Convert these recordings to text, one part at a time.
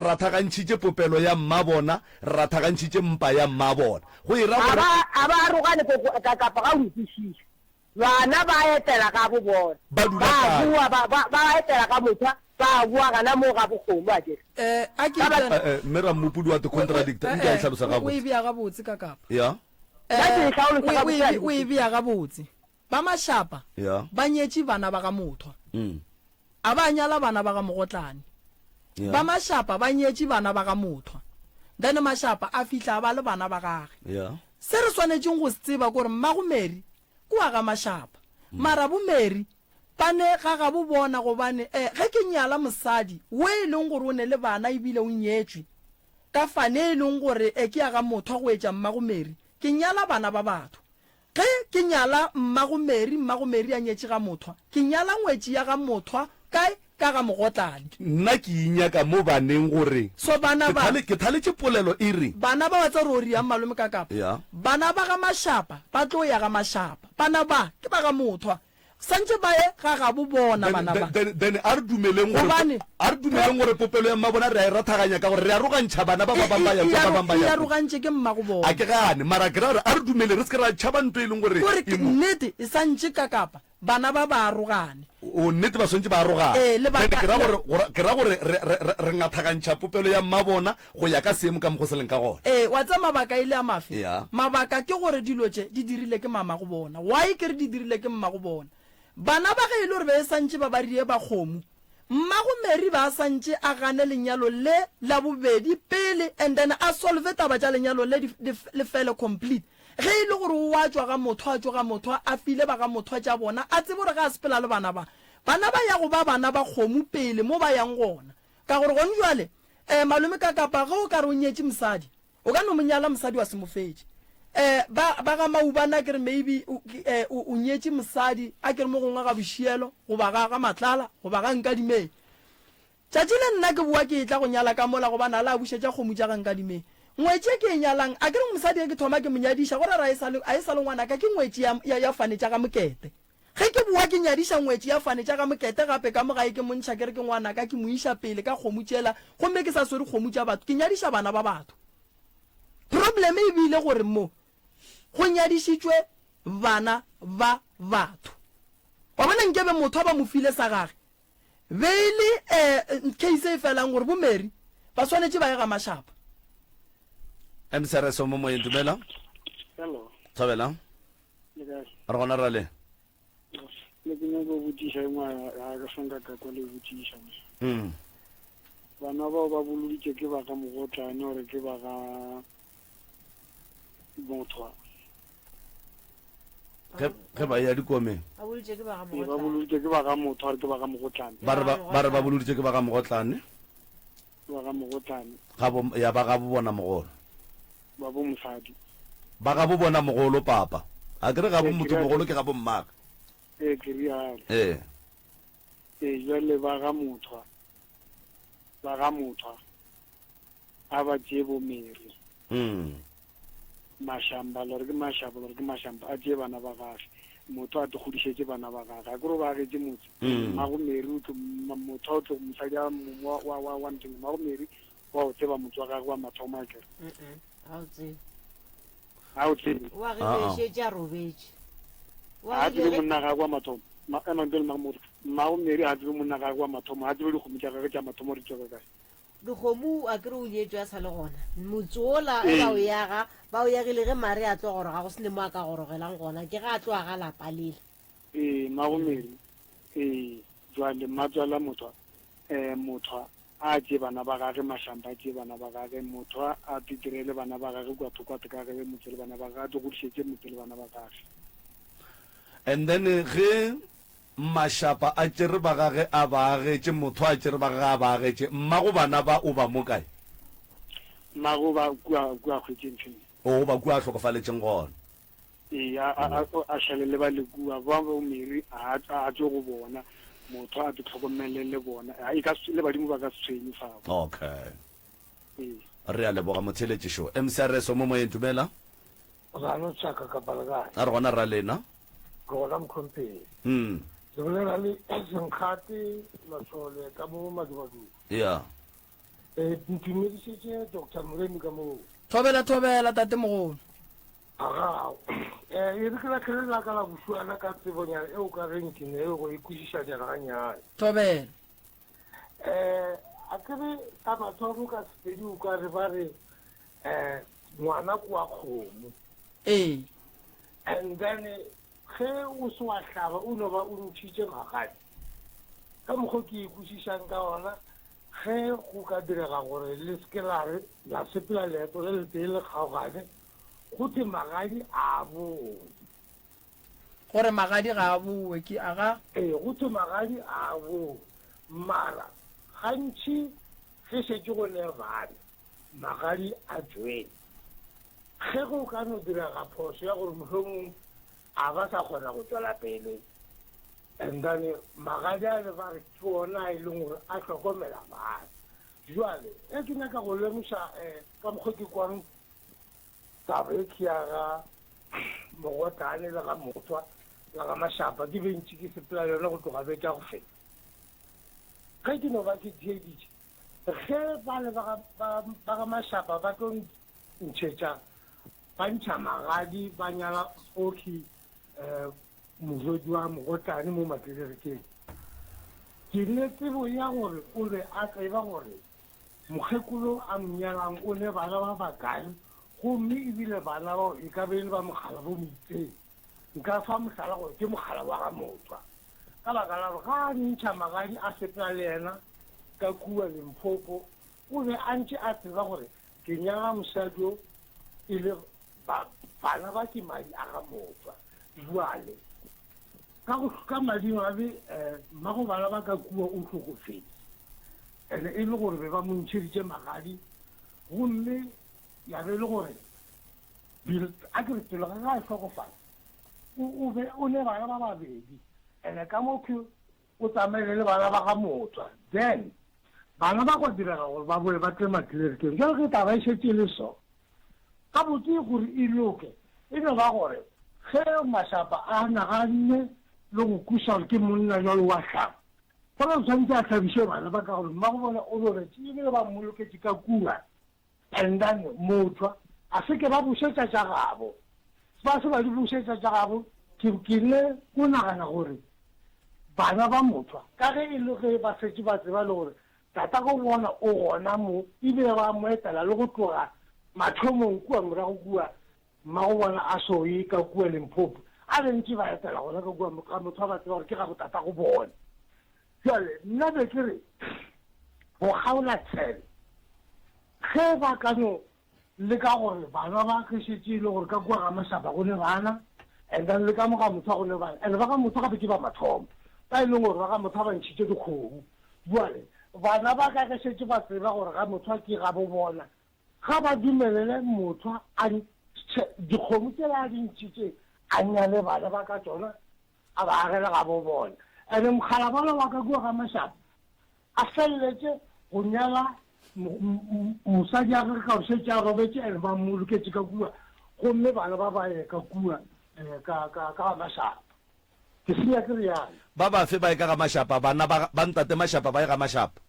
rathagantšhitše popelo ya mmabona, re rathagantšhitše mpa ya mmabona. Go e ra A gore. ba, a ba arogane koko, ka, kapa ga o nkwešiša. Bana ba etela gabo bona. Ba dula Ba kae? boa, ba, ba, ba etela ga Mothwa, ba boa gana moo ga bokgomo, a ke re. Eh, a ke Ka ba. tsena. Eh, eh, Mme Rammopudi wa te O, o, contradicta, eh, nke a e eh, hlalosa o, o e gabotse. bea gabotse ka kapa. Ya. Nna ke Eh, e hlaološa o, o gabotse, e, a le o e nkwešiše. bea gabotse. Ba Mashapa Ya. ba nyetše bana ba ga Mothwa. Mm. A ba nyala bana ba ga Mogotlane. Ya. Ba Mashapa ba nyetše bana ba ga Mothwa. Then Mashapa a fihla a ba le bana ba gage. Ya. Se re swanetšeng go se tseba ke gore mmago Mary ke wa ga Mashapa. Mara bo Mary ba ne ga gabo bona gobane eh ge ke nyala mosadi wo e leng gore o ne le bana ebile o nyetšwe ka fane e leng gore eh ke ya ga Mothwa go etša mmago Mary, ke nyala bana ba batho. Ge ke nyala mmago Mary, mmago Mary a nyetše ga Mothwa, ke nyala ngwetši ya ga Mothwa kae? Ka ga Mogotlane. Nna ke inyaka mo baneng gore So bana ke ba. thale, ke thaletše polelo e re. Bana ba wa tseba gore o riang malome ka kapa? Ya. Bana ba ga Mashapa ba tlo ya ga Mashapa. Bana ba ke ba ga Mothwa. Santše ba ye ga gabo bona Then, bana ba. then, then a re dumeleng gore, Gobane a re dumeleng gore popelo ya mmabona re a e rathaganya ka gore re arogantšha bana ba e, ba bang ba e, ya e kwa, ba aro, bang ba e ya kwa. arogantše ke mmago A bona. ke gane, mara ke ra gore a re dumeleng re se ke ra tšhaba nto e leng gore Kore e mo. nnete e santše ka kapa bana ba ba arogane. O, nnete ba swantše ba arogane. Ee, Then lebaka ke ra le. gore, gore, ke ra gore re, re, re, re ngathagantšha popelo ya mmabona go ya ka seemo ka mokgo se leng ka gona. Ee, wa tseba mabaka e le a mafe? Ya. Mabaka ke gore dilo tše di dirile ke mamago bona. Why ke re di dirile ke mmago bona? Bana ba ge e le gore be e santše ba ba rie ba kgomo, mmago Mary ba a santše a gane lenyalo le la bobedi pele and then a solve taba tša lenyalo le di, di, le fele complete. Ge e le gore o a tšwa ga motho a tšwe ga motho a file ba ga motho tša bona, a tsebe gore ge a sepela le bana ba, bana ba ya go ba bana ba kgomo pele mo ba yang gona. Ka gore gone jwale, eh, malome ka kapa ge o ka re o nyetše mosadi, o ka no mo nyala mosadi wa se mo fetše. Eh, ba, ba ga Maubana ke re maybe o, ke, eh, o, o nyetše mosadi, a ke re mo gongwe ga Bošielo, goba ga, ga Matlala, goba ga Nkadimeng. Tšatši le nna ke bowa ke etla go nyala ka mola gobane a la bušetša kgomo tša ga Nkadimeng. Ngwetši e ke e nyalang, a ke re mosadi ge ke thoma ke mo nyadiša, go ra re a e sa le, a e sa le ngwanaka, ke ngwetši ya, ya, ya fane tša ga Mokete. Ge ke bowa ke nyadiša ngwetši ya fane tša ga Mokete gape ka mo gae ke mo ntšha ke re ke ngwanaka ke mo iša pele ka kgomo tšela gomme ke sa swere kgomo tša batho ke nyadiša bana ba batho. Problem e bile gore mo go nyadišitšwe bana ba batho. Wa bona nkebe motho a ba mo file sa gage be e le eh, case e felang gore bo Mary ba swanetše ba ye ga Mashapa. MCRS o mo moyeng dumela. Hello. Thobela. Le kae? Re gona ra le. Ne ke nyaka go botšiša engwe ga ka sanka ka kwa le botšiša. Mm. Bana bao ba boloditše ke ba ga Mogotlane gore ke ba ga Mothwa. Ge ge ba ya dikomeng. Ba boloditše ke ba ga Ee, ba Mogotlane. boloditše ke ba ga Mothwa gore ke ba ga Mogotlane. Ba re ba ba re ba boloditše ke ba ga Mogotlane. Ke ba ga Mogotlane. Ga bo ya ba ga bo bona mogolo. Ba bo mosadi. Ba ga bo bona mogolo papa. A ke re ga bo Ee, ke motho rialo. mogolo ke ga bo mmagwe. Ee, ke rialo. Ee. Ee, jwale ba ga Mothwa, ba ga Mothwa a ba tšee bo Mary. Mm. Mashamba, lore ke Mashaba, lore ke Mashamba, a tšee bana ba gage. Motho a te godišetše bana ba gage. A ke re o ba agetše motse. Mm. Mmago Mary o tlo, motho o tlo, mosadi a wa, wa, wa, wa nthong, mmago Mary wa o tseba motse wa gagwe wa mathomo a kere. Mm-mm, ga o tsebe. Ga o tsebe. O agile Ah, ah. šetše a robetše. O Ga a agile tsebe ge monna gagwe wa mathomo. Ma, emang pele mmago Mary. Mmago Mary ga a tsebe monna gagwe wa mathomo, ga a tsebe dikgomo tša gagwe tša mathomo di tšwa ka kae. Dikgomo a kere o nyetšwe a sa le gona. Motse wola ge ba o yaga, ba o yagile ge Mary a tlo goroga go se ne mo a ka gorogelang gona, ke ge a tlo aga lapa lela. Ee, mmago Mary. Ee, jwale mmatswala Mothwa, eh, Mothwa a tšee bana ba gage, Mashamba a tšee bana ba gage, Mothwa a titirele bana ba gage kua thoko, a tkagele motse le bana ba gage, a tlo godišetše motse le bana ba gage. And then ge Mashapa a tšere ba gage a ba agetše, Mothwa a tšere ba gage a ba agetše, mmago bana ba o ba mo kae? Mmago ba kua, kua a hwetšeng nthweng. O ba kua a hlokofaletšeng gona. Ee, a, a, a, a šale le ba le kua, ba bo Mary a, a tšwe go bona, motho a tlhokomele le bona, a, e ka se, le badimo ba ka se tshwenye fao. Okay. Ee. Re a leboga motheeletši šo. MCRS o mo moyeng, dumela. Ra no tšaka kapa le kae? A re gona ra lena. Ke gona mohlomphegi. Mm. Le bolela le Senkgate Masole ka mo Madumaduma. Yeah. Eh, ntumedišetše Doctor Moremi ka moo. Thobela thobela tatemogolo. Aga, eh, e re ke lahlele la ka la bošuana ka tsebonyana e o ka reng ke ne go e kwešišanyana gannyane. Thobela. Eh, a ke re sa mathomo ka Sepedi o ka re ba re eh ngwana ke wa kgomo. Ee. And then ge o se wa hlaba o no ba o ntšhitše magadi. Ka mokgwa ke e kwešišang ka ona ge go ka direga gore le se ke la re la sepela leeto le letee le kgaogane go thwe magadi a boe. Gore magadi ga a boe ke a ga? Ee, go thwe magadi a boe. Mara gantši ge šetše go ne bana, magadi a tšwele. Ge go ka no direga phošo ya gore mohlomong a ba sa kgona go tšwela pele, and then magadi a le ba re ke ona a e leng gore a hlokomela bana. Jwale e ke nyaka go lemoša um ka mokgwa ke kwang Taba e ke ya ga Mogotlane le ga Mothwa le ga Mashapa ke be ntši ke sepela le yona go tloga beke ya go feta. Ge ke no ba ke theeditše, ge bale ba ga, ba, ba ga Mashapa ba tlo ntšhetša, ba ntšha magadi, ba nyala Oki, eh, morwedi wa Mogotlane mo Matlelerikeng. Ke ne tsebo ya gore o be a tseba gore Mokgekolo a mo nyalang o ne bana ba bakae gomme ebile bana bao e ka be e le ba mokgala bo moitseng. Nka fa mohlala gore ke mokgala wa ga Motswa. Ka baka la gore ga a ntšha magadi a sepela le yena ka kua Limpopo, o be a ntše a tseba gore ke nyala mosadi yo e le ba, bana ba ke madi a ga Motswa. Bjale ka go ka madimabe um mmago bana ba ka kua o hlokofetše. Ene e le gore be ba mo ntšheditše magadi, gomme ya be e le gore Bill, a ke re pele ga ge a hlokofala, o, o be o ne bana ba babedi, ene ka mo ke o tsamaile le bana ba ga Motswa. Then bana ba gwa direga gore ba boe ba tle Maklerikeng. Bjale ge taba e šetše e le so, gabotse gore e loke, e no ba gore ge Mašapa a naganne le go kweša gore ke monna jwalo wa hlaba, Fela o swanetše a thabiše bana ba ka gore mmago bona o robetše ebile ba mmoloketše ka kua. And then mothwa a se ke ba bušetša tša gabo. Ba se ba di bušetša tša gabo, ke ke ne ko nagana gore bana ba mothwa ka ge e le ge ba šetše ba tseba le gore tatago bona o gona mo ebile ba mo etela le go tloga mathomong kua morago kua Mmago bona a so ye ka kua Limpopo, a be ntše ba etela gona ka kua ga motho a ba tseba gore ke ga botatago bona. Bjale nna be ke re go kgaola tshele ge ba ka no leka gore bana ba ge šetše e le gore ka kua ga Mašaba go ne bana and then le ka mo ga motho go ne bana and ba ga motho gape ke ba mathomo ba e leng gore ba ga motho ba ntšhitše dikgomo. Bjale bana ba ka ge šetše ba tseba gore ga motho ke ga bo bona Ga ba dumelele motho a ntšhe dikgomo tšela a di ntšhitše a nyale bana ba ka tšona a ba agele gabo bona. Ene mokgalabala wa ka kua ga Mashaba a feleletše go nyala mosadi ya gagwe ka gore šetše a robetše ene ba mmoloketše ka kua gomme bana ba ba ye ka kua ka ka ga Mashaba. Ke senya ke realo. Ba bafe ba ye ka ga Mashapa? Bana ba ba ntate Mashapa ba ye ga Mashapa.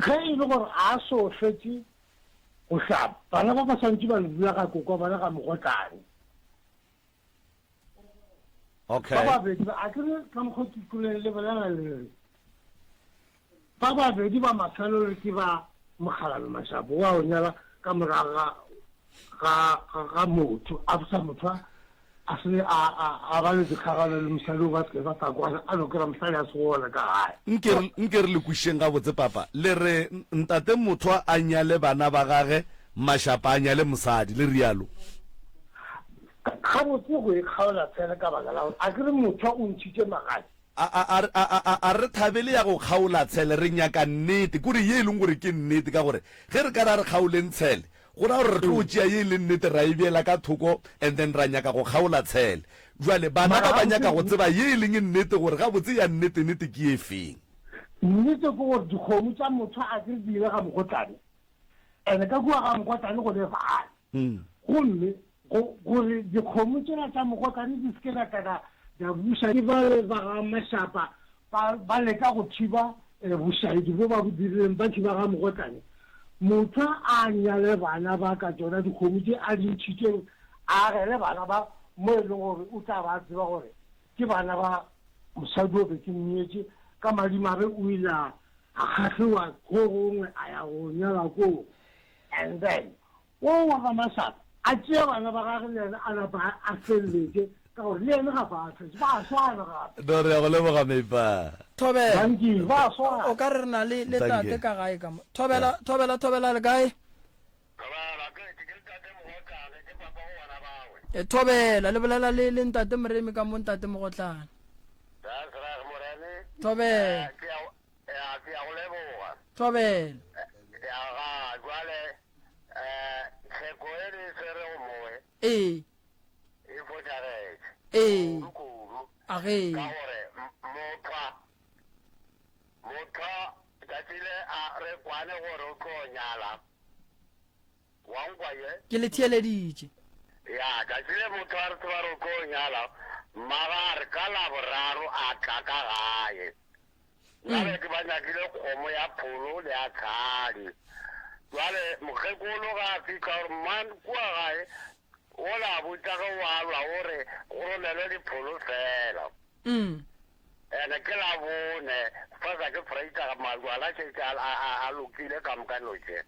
Ge e le gore a so fetše go hlaba, bana ba ba swantše ba dula ga koko wa bona ga mogotlane. Okay. Ba babedi ba, a ke re ka mokgwa ke kweleng le bolela le re, ba babedi ba mafelelo ke ba Mokgalabje Mašapo wa o nyala ka morago ga ga ga ga motho a sa motho a se a a a ba le dikgagano le mosadi o ba se ba sa kwana a no kry-a mosadi a se gona ka gae. Nke re nke re le kwišeng gabotse papa le re ntate motho a nyale bana ba gage Mašapa a nyale mosadi le rialo. Gabotse go e kgaola tshele ka baka la gore a ke re motho o ntšhitše magadi. A, a, a, a, a, a, a re thabele ya go kgaola tshele, re nyaka nnete, kore ye e leng gore ke nnete, ka gore ge re ka ra re kgaoleng tshele, go ra gore re tlo tšea ye e leng nnete ra e beela ka thoko and then ra nyaka go kgaola tshele. Bjale bana ba ba nyaka go tseba ye e leng nnete gore gabotse ya nnete-nnete ke e feng. Nnete ke gore dikgomo tša motho a ke re di ile ga mogotlane, and ka kua ga mogotlane go ne bana. Gomme go, gore dikgomo tšela tša mogotlane di se ke da tla da, da buša, ke bale ba ga Mašapa ba, ba leka go thiba. Bošaedi bo ba bo dirileng ba tši ba ga Mogotlane, motho a nyale bana ba ka tšona dikgomo tše a di ntšhitšeng, a agele bana ba mo e leng gore o tla ba a tseba gore ke bana ba mosadi o be ke mnyetše, ka madimabe o ile a kgahliwa go gongwe a ya go nyala koo. And then Wo wa ga Mašaba a tšea bana ba gage le yena a napa a feleletše ka gore le yena gape a fetše. Ba a swana gape. No, re a go leboga Meipa. Thobela. Dankie, ba a swana. O ka re re na le le Dankie. tate ka gae ka mo. Thobela, thobela, thobela le kae? Thobela, ke ke ke ntate Mogotlane, ke papa go bana bawe. E, thobela, le bolela le le ntate Moremi ka mo ntate Mogotlane. That's right, Moremi. Thobela. Eh, ke a ya ke a go leboga. Thobela. Ya ga jwale Eh, tlheko e le e swerego mowe Ee. e fošagetše Ee. kudu kudu A ge. ka gore m- mothwa mothwa tšatši le a re kwane gore o tlo nyala wa nkwa ye Ke le theeleditše. ya tšatši le motho a re tseba re o tlo nyala mmaga a re ka laboraro a tla ka gae Bjale ke ba nyakile kgomo ya pholo le ya tshadi. Bjale mokgekolo ga a fihla o re, Man, kua gae o la botša ge o alwa o re go romelwe dipholo fela. Ene ke Labone, fasa ke Vrydag, majwala a šetše a, a, a lokile ka moka dilo tše.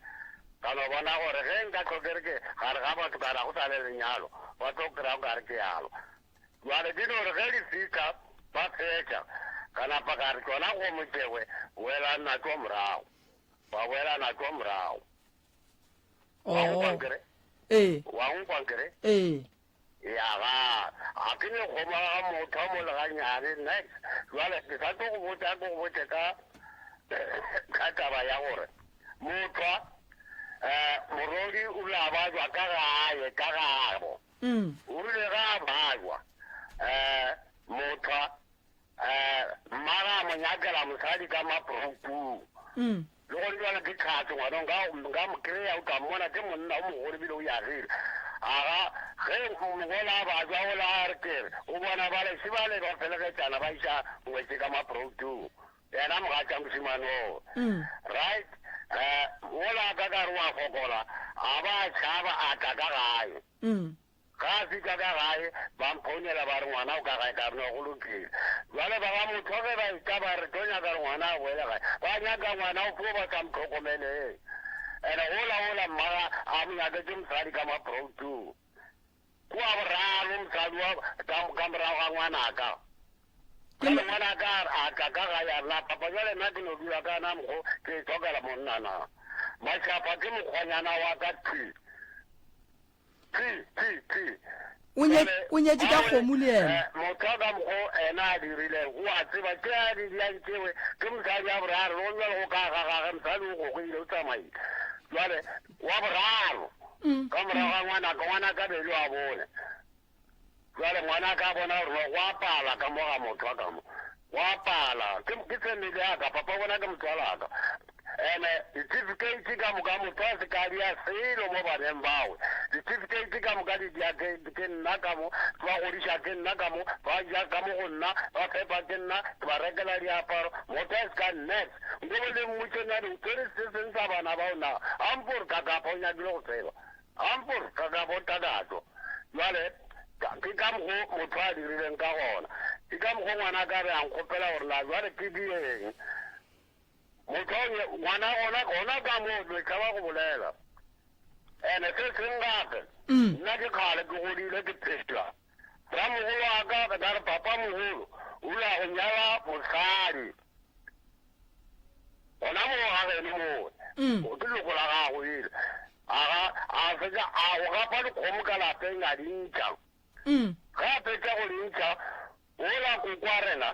Ka no bona gore ge nka hlwa ke re ke gare ga batho ka re ga go sa le lenyalo, ba tlo kry-a o ka re ke alwa. Bjale di no re ge di fihla ba fetša, ka napa ka re tšona kgomo tšewe boelang natšo morago. Ba boela natšo morago. Wa nkwa Oh. nkere? Ee. Wa nkwa nkere? Ee. Ya ga, ga ke ne kgomo ga motho a mo le ganyane nex. Bjale ke sa tlo go botša ke go botše ka ka taba ya gore mothwa eh morodi o la bajwa ka gae ka gabo. O rile ge a bajwa, um mothwa, um mmagwe a mo nyakela mosadi ka Mapropung. Le gone bjale ke tlhatse ngwana, nka, nka mo kry-a, o tla mmona, ke monna o mogolo ebile o yagile. Aga, ge mogola a bajwa, o la a re kere, o bona bale še bale ba felegetšana ba iša ngwetši ka Mapropung. Yena mogatša mošemane oo. Right, um wola ka ka re wa fokola, a ba a tšhaba a tla ka gae. Ga a fihla ka gae, ba mphounela ba re ngwana o ka gae, ka re no go lokile. Bjale ba ga motho ge ba etla ba re tlo nyaka gore ngwana a boele gae, ba nyaka ngwana o fo ba sa mo hlokomeleng. And-e gola wola mmaga a mo nyaketše mosadi ka maproutung. Ke wa boraro mosadi wa ka, ka morago ga ngwanaka. Bjale ngwanaka a, a tla ka gae a re, Na papa, bjale nna ke no dula ka na mokgo ke hlokela monna na? Mašapa ke mokgwanyana wa ka thwi. Thwi, thwi, thwi. O nye, Bjale, o nyetše ka bawe, kgomo le yena. eh, motho wa ka mokgo ena a dirileng, o a tseba, tše a di diang tšewe, ke mosadi wa boraro, le gone bjale go ka ga gage, mosadi o gogile, o tsamaile. Bjale, wa boraro, ka morago ga ngwanaka, ngwanaka be e le wa bone. Bjale ngwanaka a bona gore no go a pala ka mo ga motho wa ka mo, go a pala. Ke, ke family ya ka, papa bona ke motswalaka. Ene ditifikheiti ka moka motho a se ka dia selo mo baneng bawe. Ditifikheiti ka moka di dia ke, ke nna ka mo, ba godiša ke nna ka mo, ba ja ka mo go nna, ba fepa ke nna, ke ba rekela diaparo. Motho a se ka nnex. Nkobe le mmotše nna o tswere se seng sa bana bao na? Ampore kakapa o nyakile go tseba. Ampore kakapa o takatso. Bjale ke ka mokgo motho a dirileng ka gona. Ke ka mokgo ngwanaka a be a nkgopela gore na bjale ke dieng. Motho o nye, ngwana gona, gona ka moo le tšhaba go bolela. Ene se seng gape, nna ke kgale ke godile ke phela. Ramogolo wa ka, ka re papa mogolo, o ile a go nyala mosadi. Gona moo ga geno moo, ke loko la gago ele. A ga, a fetša, a go gapa dikgomo ka lapeng a di ntšha. Ge a fetša go di ntšha, Wola koko wa rena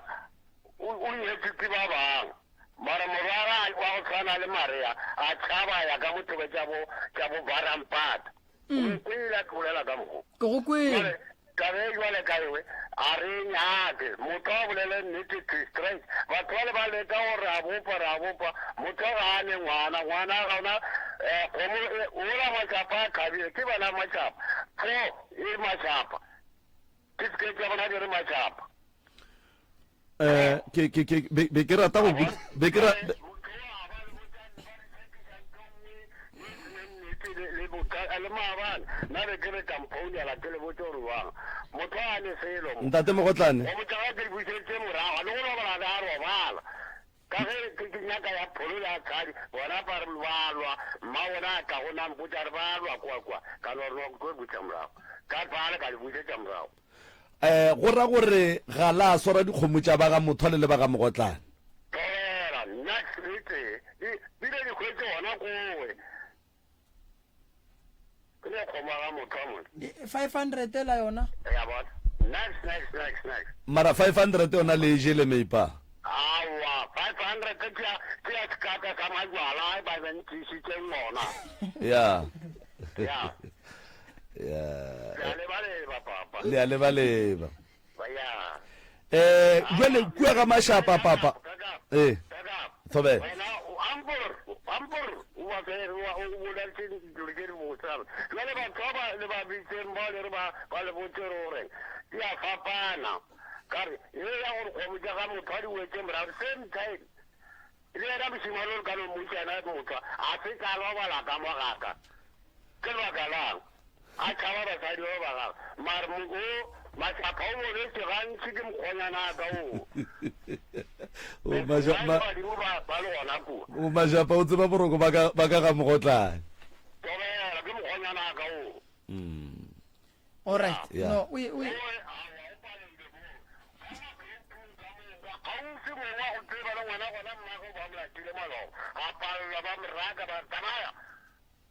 o, o nyetšwe ke ba bang. Mara morwara wa go swana le Maria a tšhaba a ya ka mo thebe tša bo, tša bo Barampata. O nkwele a ke bolela ka mokgo. Ke go kwele. Jwale, taba e jwale ka ewe, a re e nyake. Motho a bolele nnete thwi straight. Batho bale ba leka gore re a bopa, re a bopa. Motho ga a ne ngwana, ngwana gona, eh, kgomo, eh, wola mašapa a thabile, ke bana ba mašapa. Pho, e mašapa. Ke se ke tša bona di re mašapa. Eh, ke ke ke be be ke rata go botša be ke ra Ntate Mogotlane. Ka ge ke ke nyaka ya pholo le ya tshadi, bona ba re ba lwa, mma wona a tla go nna a mpotša a re ba lwa kua kua, ka no re no ke tlo buša morago. Ka fale ka di bušetša morago. Eh, go ra gore ga la swara dikgomo tša ba ga Mothwale le ba ga Mogotlane? Tlogela, nna le tee, di bile di hwetše gona kowe. Ke ne kgomo ya ga Mothwa mone. 500 ela yona. Ya bona. Next, next, next, next. Mara 500 yona le e jele meipa? Aowa, 500 ke ya, ke ya sekata sa majwala a ba ntlišitšeng ona. Ya. Ya. Ya. Le a lebaleba, papa. Le a lebaleba. Ya. Eh, jwale kua ga Mashapa, papa. Eh. Thobela. Wena, ampor, ampor, o ba fere, o o boletše dilo tše di botse. Jwale batho ba ba le ba bitseng ba le re ba ba le botse gore di a fapana. Ka re, ye ya gore kgomo tša ga motho a di wetše morago, same time. Le yena mošemane o le ka no mmotša yena motho a se ka robala ka mo ga ka. Ke lebaka lang a tšhaba basadi ba ba gagwe? Mare o mašapha o boletše gantši ke mokgonyana wa ka o. O maša, ma, Badimo ba ba le gona kua. o mašapa o tseba boroko ba ka ba ka ga mogotlane. Tobela ke mokgonyana wa ka o. All right. Yeah. No, we we Kgauswi mongwe wa go tseba le ngwana gona mmagwe ba mo latile maloba a palelwa ba mo raka ba re tsamaya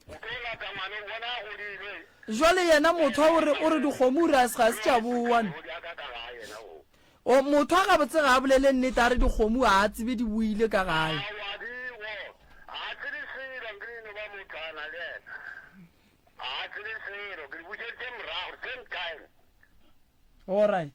o tlo lata ngwana o bona a godile. Jwale yena motho o re o re dikgomo o re a se ga se tša bowa. Godi a ka ka gae yena o. O motho a gabotse ga a bolele nnete a re dikgomo a a tsebe di boile ka gae. Aowa diwo a tsebe selo nkile no ba motho a na le yena. A tsebe selo, ke di bušeditše morago same time. All right.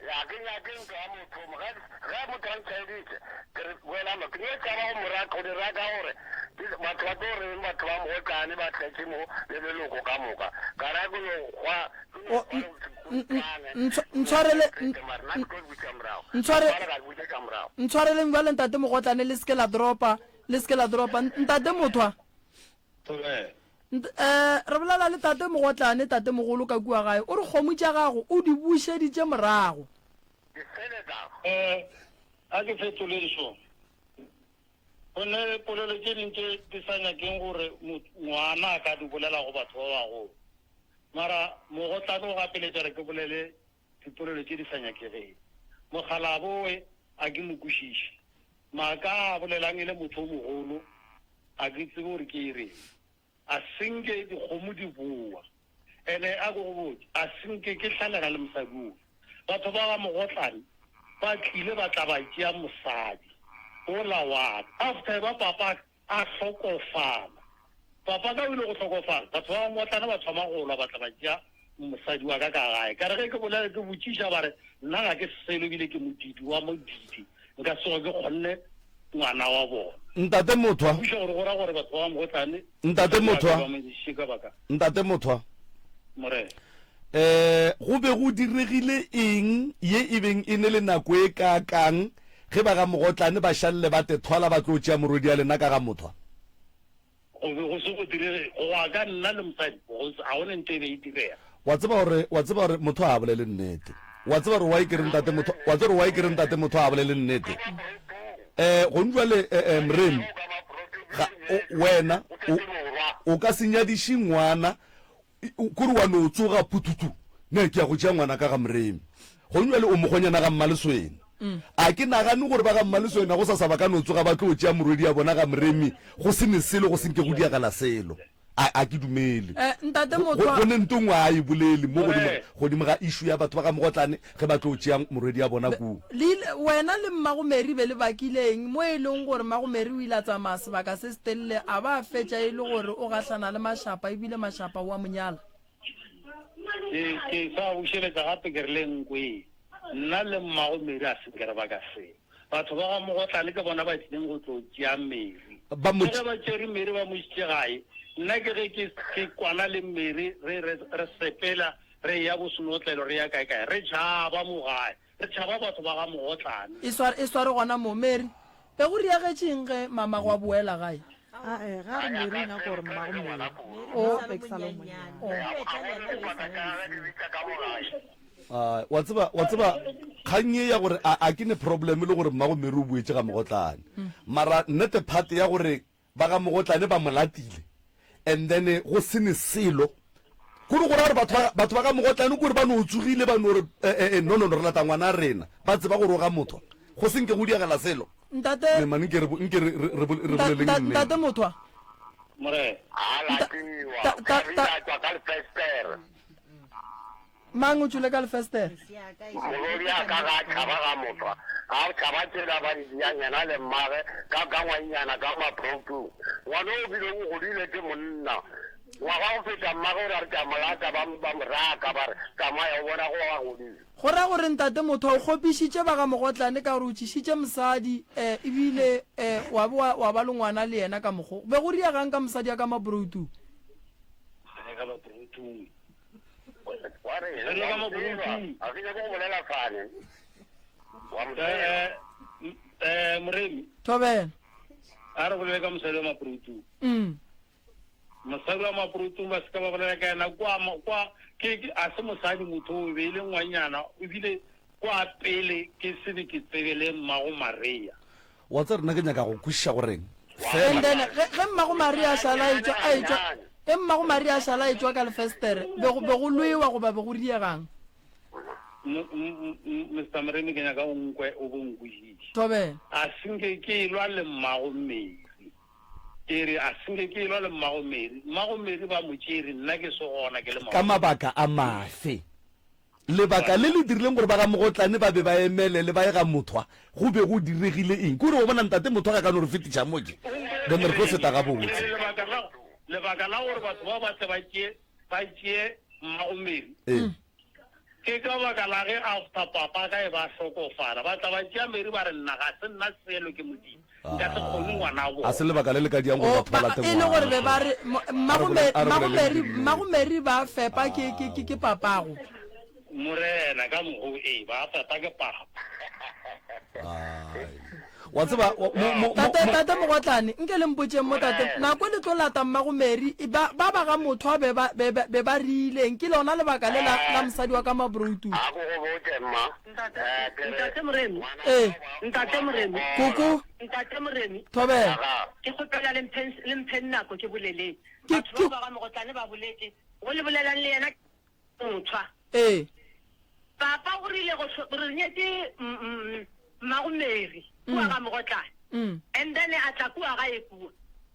Ya ke nyake ntwa ya motho mo. Ge ge motho a ntshaeditše, ke re wena mo ke no tšhaba go mo raka, go di raka gore ke batho ba tlo reng batho ba mogotlane ba tletše mo le leloko ka moka. Ka ra ke no hwa, ke no O hwa n- le n- n- khutlane. ntshwa- ntshwarele n- Mara nna ke tlo di buša morago. ntshware Jwale ka di bušetša morago. ntshwareleng bjale ntate Mogotlane le se ke la dropa, le se ke la dropa. Ntate Mothwa. Thobela. Nt, eh, re bolela le tate Mogotlane, tatemogolo ka kua gae. O re kgomo tša gago o di bušeditše morago. Eh, a ke fetole so. Go ne polelo tše ding tše di sa nyakeng gore ngwana a ka di bolela go batho ba bagolo. Mara Mogotlane o gapeletša re ke bolele dipolelo tše di sa nyakegeng. Mokgalabwe a ke mo kwešiše. Maaka a a bolelang e le motho o mogolo a ke tsebe gore ke e reng. A senke dikgomo di boa. Ene a ko go botše, a senke ke hlalega le mosadi oyo. Batho ba ga Mogotlane ba tlile ba tla ba tšea mosadi ola wa ka. After ba papa a hlokofala. Papa ka o ile go hlokofala, batho ba Motlana ba thoma go lwa ba tla ba tšea mosadi wa ka ka gae. Ka re ge ke bolela ke botšiša ba re nna ga ke selo ebile ke modidi wa modidi, nka se tsoge ke kgonne ngwana wa bona. Ntate Mothwa. Ke botšiša gore go ra gore batho ba Mogotlane Ntate mosadi wa ka Mothwa. ba mo išitše ka baka. Ntate Mothwa. Morena. Eh, go be go diregile eng ye e beng e ne le nako e kaakang ge ba ga Mogotlane ba šalele ba tethwala ba tlo tšea morwedi ya lena ka ga Mothwa? Go be go se go direge, go wa ka nna le mosadi, go se, ga go ne ntho e be e direga. Wa tseba gore, wa tseba gore motho ga a bolele nnete. Wa tseba gore why ke re ntate motho, wa tseba gore why ke re ntate motho ga a bolele nnete? Eh, gong jwale, eh, eh, Mremi, ga, o, wena, o, o ka se nyadiše ngwana Kore wa no tsoga phuthuthu, ne ke ya go tšea ngwana ka ga Moremi. Gong bjale o mokgonyana ga Mmaleswena. A ke nagane gore ba ga Mmaleswena go sasa ba ka no tsoga ba tlo tšea morwedi ya bona ga Moremi go se ne selo go se nke go diagala selo. A, a ke dumele. Eh, ntate Go, Mothwa. go ne nto nngwe a e bolele mo godimo, godimo ga issue ya batho ba ga Mogotlane ge ba tlo tšea morwedi ya bona kua. Le ile, wena le mmago Mary be le bakile eng mo e leng gore mmago Mary o ile a tsamaya sebaka se setelele a ba a fetša e le gore o gahlana le Mašapa ebile Mašapa o a mo nyala? Ke, ke sa bušeletša gape ke re le nkwe, nna le mmago Mary a se nke re baka selo. Batho ba ga Mogotlane ke bona ba tlileng go tlo tšea Mary. Ba mo Ke ge ba tšere Mary ba mo išitše gae, nna ke ge ke, ke kwana le Mary re, re, re sepela re eya bo senotlelo re ya kae kae, re tšhaba mo gae. Re tšhaba batho ba ga Mogotlane. E sware, e sware gona mo. Mary, be go riagetše eng ge mamago a boela gae? Ae, ga a re Mary o nyaka gore mmago Mary. O. Nna be ke sa le monnyane. O. Ah, wa tseba, wa tseba, kgang ye ya gore a, a ke ne problem le gore mmago Mary o boetše ga Mogotlane. Mara nnete part ya gore Ba ga Mogotlane ba mo latile and then go se ne selo. Kore go ra gore batho ba, batho ba ga Mogotlane kore ba no tsogile ba no re eh, eh, eh, no no no re lata ngwana rena. Ba tseba gore o ga motho. Go se nke go diagela selo. Ntate Ne man nke re nke re re re nta, boleleng nta, nnete. ntate Mothwa. Morena. A Nta, latiwa, ta, ta, ka ta, a tšwa ka lefestere. Mang o tšwele ka lefestere? Morwediaka ga a tšhaba ga mothwa, a tšhaba tšela ba di diang yena le mmage ka ka ngwainyana ka maproutung. Ngwana o bile o godile ke monna. Ngwaga go feta mmage o re a re ke a mo lata ba ba mo raka ba re tsamaya o bona go a godile. Go ra gore ntate Mothwa o kgopišitše ba ga Mogotlane ka gore o tšišitše mosadi eh, ebile eh, wa be wa, wa ba le ngwana le yena ka mokgo. Be go riegang ka mosadi ya ka maproutung? Ka maproutung. Wa re, Re wa ka mo mo tseba. Brooklyn. A ke nyake go bolela fane. Wa mo tseba. Eh, eh, Moremi, Thobela. a re bolele ka mosadi wa Maproutung. Mosadi wa Maproutung ba se ka ba bolela ka yena kwa, kwa, ke, ke, a se mosadi motho o be e le ngwanyana, ebile kwa pele ke se be ke tsebe le mmago Maria. Wa tseba nna ke nyaka go kwešiša goreng And fela. then ge, ge mmago Maria a šala a etšwa, a etšwa, ge mmago Maria a šala a etšwa ka lefestere, be go, be go lwewa goba be go diegang? M, m, m, Mister Moremi, ke nyaka o nkwe o bo nkwešiše. Thobela. A se nke ke elwa le mmago Mary. Ke re, a se nke ke elwa le mmago Mary. Mmago Mary ba mo tšere, nna ke se gona, ke le Ka mabaka a mafe? Lebaka le le dirileng gore ba ga Mogotlane ba be ba emelele ba ye ga Mothwa, go be go diregile eng? Ke gore wa bona ntate Mothwa ga ka no re fetiša mo ke, then re tlo feta gabotse. Lebaka la, lebaka la gore batho bao ba tle ba tšee, ba tšee mmago Mary, Ee. ke ka baka la ge after papa ka e ba hlokofala, ba tla ba tšea Mary ba re nna ga se nna selo ke Modimo, nka se kgone ngwana A bona. se lebaka le le ka diang gore O, batho ba ba, late e le gore ngwana. be ba re, mo- A re mmago bole- Mary, a re mmago boleleng Mary, nnete. mmago Mary ba fepa ke, ke, ke, ke papago. Morena, ka mokgwa o, ee, ba fepa ke papa. Ai. Wa tseba, wa- mo, mo, mo, Tate, mo, tate Mogotlane, nke le mpotšeng mo, tate, nako le tlo lata mmago Mary, e ba, ba ba ga Mothwa be ba, be, be, be ba riileng? Ke lona lebaka le la, la mosadi wa ka Mabroutu. A ko go botše, mma. Ntate, Eh, ke re, Ntate Moremi. ngwana Ee. wa- Ntate Moremi. Koko. Ntate Moremi. Thobela. Ke kgopela le mpheng, le mpheng nako ke boleleng. Ke, Batho ke. bao ba ga Mogotlane ba boletše, go le bolelang le yena Mothwa. Ee. Papa o rile go hlo, re nyetše mmago Mary kua ga Mogotlane. And then a tla kua gae kua.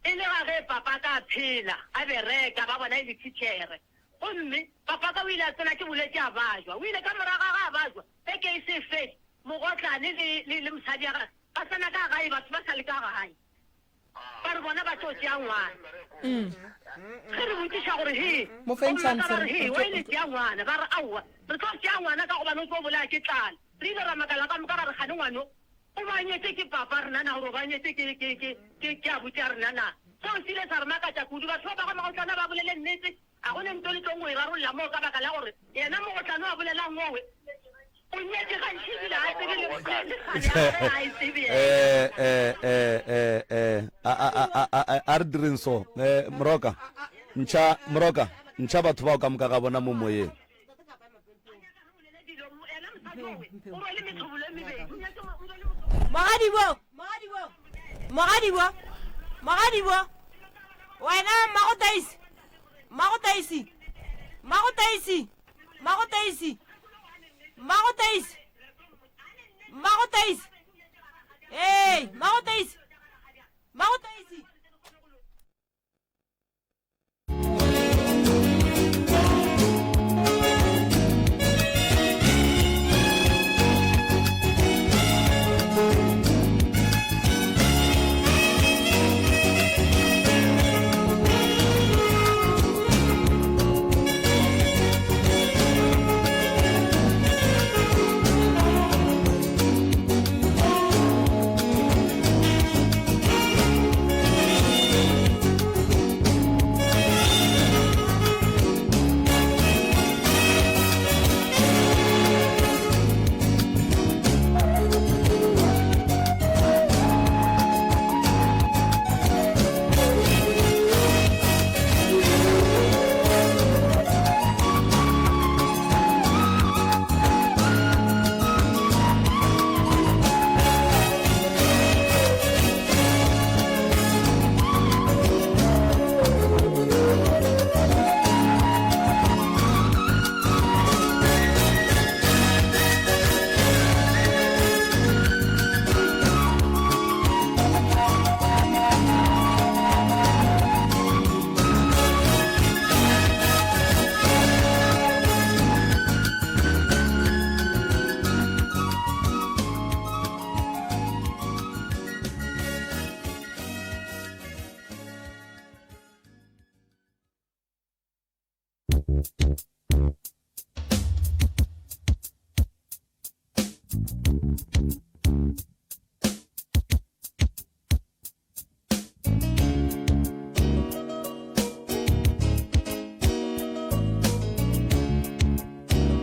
E le ga ge papa ka a phela, a bereka, ba bona e le thitšhere. Gomme papa ka o ile a tsena ke bolwetši a bajwa. O ile ka morago ga ge a bajwa, beke e se e fele, Mogotlane le, le, le mosadi ya gagwe ba tsena ka gae, batho ba sa le ka gae. Ba re bona ba tlo tšea ngwana. Ge re botšiša gore he, Mo feng gomme chance, ka ba re he, re why tlo- le tšea ngwana? Ba re aowa, re tlo tšea ngwana ka gobane o tlo bolaya ke tlala. Re ile ra makala ka moka ra re kgane ngwano o ba nyetše ke papa rena na gore o ba nyetše ke, ke, ke, ke, ke abuti a rena na? Seo se ile sa re makatša kudu. Batho ba ba ga Magotlana ba bolele nnete. A go ne nto le tlong go e rarolla moo ka baka la gore yena Mogotlane a bolelang owe o nyetše gantši ebile ga a tsebe le le kgane ya gagwe ga a e tsebe yena. Eh, eh, eh, eh, eh, a, a, a, a, a, a, a re direng so. Eh, Moroka, ntšha, Moroka, ntšha batho bao ka moka ga bona mo moyeng. Mogadibo, mogadibo, mogadibo, wena Mmagotaisi, Mmagotaisi, Mmagotaisi, Mmagotaisi, Mmagotaisi, Mmagotaisi, ee, Mmagotaisi, Mmagotaisi.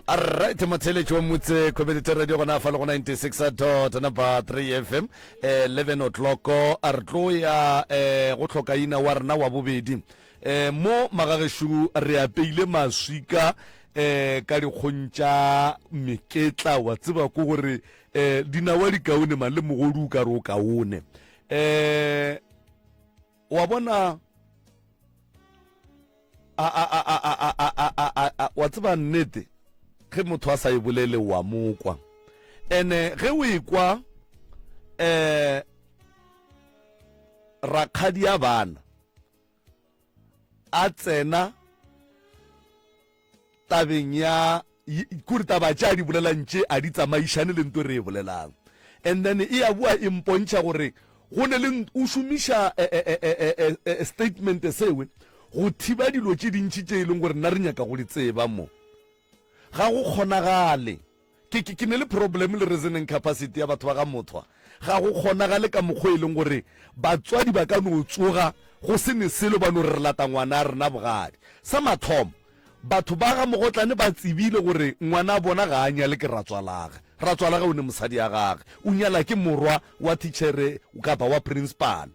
Alright, motheletši wa motse community radio gona fa le go 96 dot number 3 fm eh, 11 o'clock a re tlo ya eh, go tlhokaina wa rena wa bobedi eh, mo magagešu re apeile maswika eh, ka dikgong tša meketla wa tseba ko gore eh, dinawa di kaone mang le mogodu o ka re o kaone eh, wa bona a, a, a, a, a, a, a, a, a, a, wa tseba nnete ge motho a sa e bolele wa mokwa ene ge o ekwa eh rakgadi ya bana a tsena tabeng ya kore taba tše a di bolelang tše a di tsamaišane le nto re e bolelang and then e ya boa e mpontšha gore go ne le o šomiša eh, eh, eh, statement sewe go thiba dilo tše dintši tše e leng gore nna re nyaka go di tseba mo ga go kgonagale Ke, ke, ke ne le problem le reasoning capacity ya batho ba ga Mothwa. Ga go kgonagale ka mokgwa e leng gore batswadi ba ka no tsoga go se ne selo ba no re re lata ngwana a rena bogadi. Sa mathomo, batho ba ga Mogotlane ba tsebile gore ngwana a bona ga a nyale ke ratswalage. Ratswalage o ne mosadi ya gage, o nyala ke morwa wa thitšhere kapa wa principal.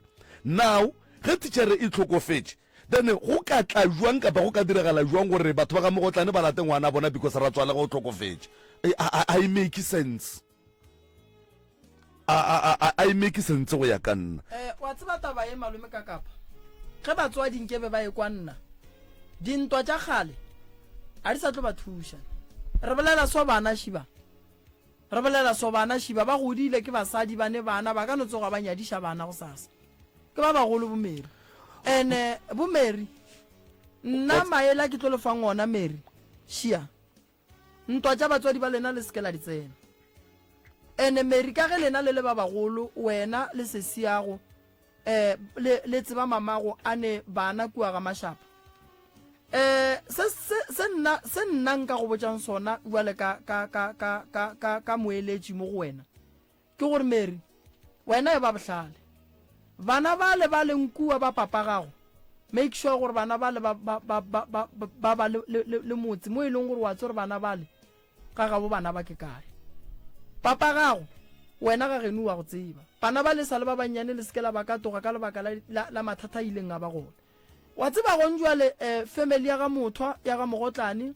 Now, ge thitšhere e hlokofetše, Then go ka tla jwang kapa go ka diragala jwang gore batho ba ga Mogotlane ba late ngwana bona because ratswalege o hlokofetše? A e make sense. A e make sense go ya ka nna. Eh, wa tseba taba ye malome ka kapa ge batswadi nkebe ba ekwa nna dintwa tša kgale a di sa tlo ba thuša. Re bolela so bana šiba re bolela so bana šiba ba godile ke basadi ba ne bana ba ka no tsoga ba nyadiša bana gosasa. Ke ba bagolo bo Mary. Ene bo Mary, nna maele a ke tlo le fang ona Mary, šia. Ntwa tša batswadi ba lena le se ke la di tsena. Ene Mary ka ge lena le le ba bagolo, wena le sesiago, eh, le, le tseba mamago a ne bana kua ga Mashapa. Eh, se, se, se nna, se nna nka go botšang sona bjale ka, ka, ka, ka, ka, ka, ka moeletši mo go wena, Ke gore, Mary, wena e ba bohlale. Bana bale ba leng kua ba papa gago, make sure gore bana bale ba, ba, ba, ba, ba, ba ba le, le, le, le motse mo e leng gore wa tse gore bana bale ga gabo bana ba ke kae. Papa gago, wena ga geno wa go tseba. Bana ba le sa le ba bannyane le se ke la ba katoga ka lebaka la, la, la mathata a ileng a ba gona. Wa tseba gong jwale, eh, family ya ga Mothwa, ya ga Mogotlane,